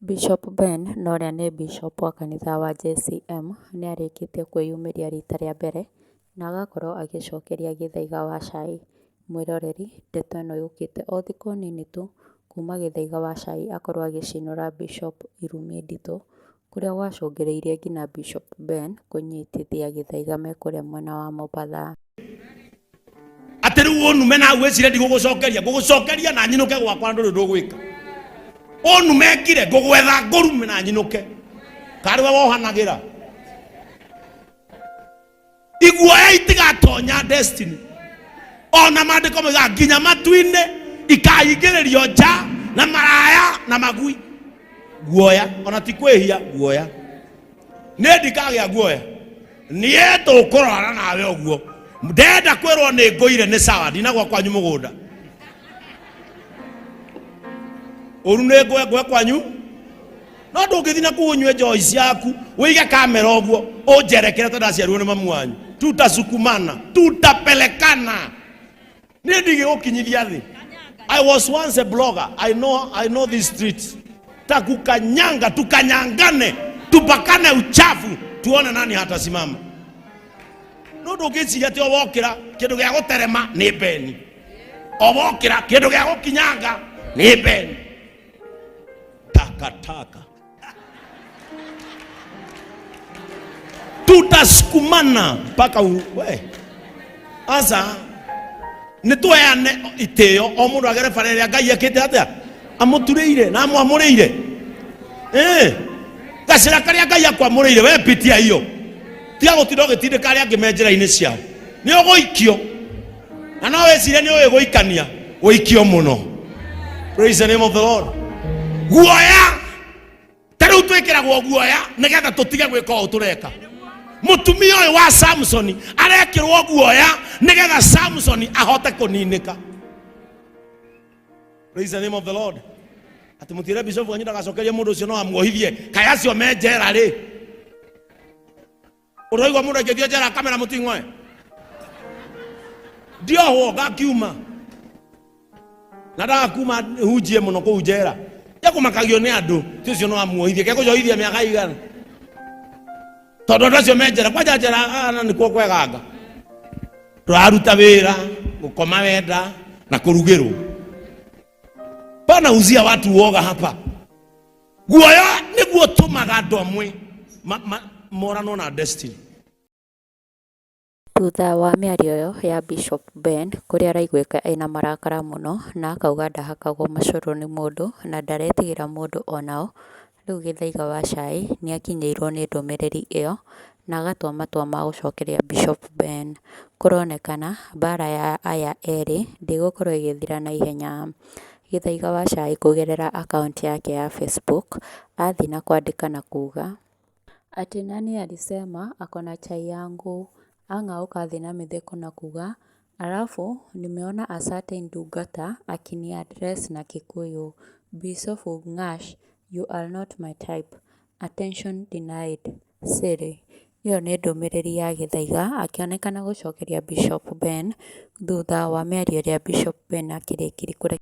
Bishop Ben na ũrĩa nĩ Bishop wa kanitha wa JCM, nĩarĩkĩtie kwĩyumĩria rita rĩa mbere, na agakorwo agĩcokeria Gĩthaiga wa cai. Mwĩroreri ndeto ĩno yũkĩte o thikũ nini tu kuma Gĩthaiga wa cai akorwo agĩcinũra Bishop irumi nditũ, kũrĩa gwacũngĩrĩirie nginya Bishop Ben kũnyitithia Gĩthaiga me kũrĩa mwena wa Mombatha. Atä rä u å nume na wä cire ndigå gå cokeria na nyinå ke gwakwa ndå rä ndå gwä ka å nume ngire ngå gwetha ngå rume na nyinå ke karä we wohanagä ra iguoya itigatonya destiny ona mandĩko moigaga nginya matu-inĩ ikaingĩrĩrio nja na maraya na magui. Guoya ona ti kwĩhia, guoya nĩ ndikagĩa guoya, niĩ tũkũrora nawe ũguo. Ndenda kwĩrwo nĩ ngũire nĩ sawa, ndinagwa kwanyu mũgũnda ũru nĩ ngwe ngwe kwanyu, no ndũngĩthiĩ na kũu ũnyue njohi ciaku ũige kamera ũguo ũnjerekere tondũ ndaciarirwo nĩ mamu wanyu. Tutasukumana, tutapelekana, niĩ ndigĩgũkinyithia thĩ. I was once a blogger. I know these streets. Takukanyanga, tukanyangane, tupakane uchafu, tuone nani hatasimama. No ndũngĩciria atĩ o wokĩra kĩndũ gĩa gũterema nĩ beni, o wokĩra kĩndũ gĩa gũkinyanga nĩ beni. Takataka, tutasukumana mpaka we asa nĩ tweane itĩo, o mũndũ agere bara ĩrĩa Ngai ekĩte atĩa amũturĩire na amwamũrĩire. Gacĩra karĩa Ngai akwamũrĩire, we pitia hiyo, tiga gũtinda ũgĩtindĩka arĩa angĩ me njĩra-inĩ ciao. Nĩ ũgũikio na no wĩcirie nĩ ũĩ gũikania, ũikio mũno. Praise the name of the Lord. Guoya ta rĩu twĩkĩragwo guoya nĩgetha tũtige gwĩka ũũ tũreka. Mũtumia ũyũ wa Samsoni arekĩrwo guoya nĩgetha Samsoni ahote kũninĩka. Praise the name of the Lord. Atĩ mũtiĩre bishop wanyu ndagacokerie mũndũ ũcio, no amuohithie. Kaĩ acio me njera rĩ, ũraigua mũndũ aikĩtio njera kamera mũting'oe ndiohwo ngakiuma na ndagakuma hunjie mũno kũu njera ekũmakagio nĩ andũ ti ũcio no amuohithie kekũcohithia mĩaka igana tondũ andũ acio me njera kwanja njera ana nĩkuo kweganga tũraruta wĩra gũkoma wenda na kũrugĩrwo. Pana uzia watu uoga hapa. Guoya nĩguo tũmaga andũ amwe moranwo na destiny. Thutha wa mĩario ĩyo ya Bishop Ben, kũrĩa araiguĩka ena marakara mũno na akauga ndahakagwo macũrũ nĩ mũndũ na ndaretigĩra mũndũ onao, rĩu Gĩthaiga wa cai nĩakinyĩirwo nĩ ndũmĩrĩri ĩyo na agatua matua ma gũcokeria Bishop Ben. Kũronekana mbara ya aya erĩ ndĩgũkorwo ĩgĩthira na ihenya. Gĩthaiga wa cai kũgerera akaunti yake ya Facebook athiĩ na kwandĩka na kuga ati nani alisema ako na chai yangu. Ang'aũka thĩ na mĩtheko na kuga alafu nimeona a certain ndungata akini address na Kikuyu. Bisofu Ng'ash, you are not my type. Attention denied. Siri. Ĩyo nĩ ndũmĩrĩri ya Gĩthaiga akĩonekana gũcokeria Bishop Ben thutha wa mĩario ĩrĩa Bishop Ben akĩrĩkirie.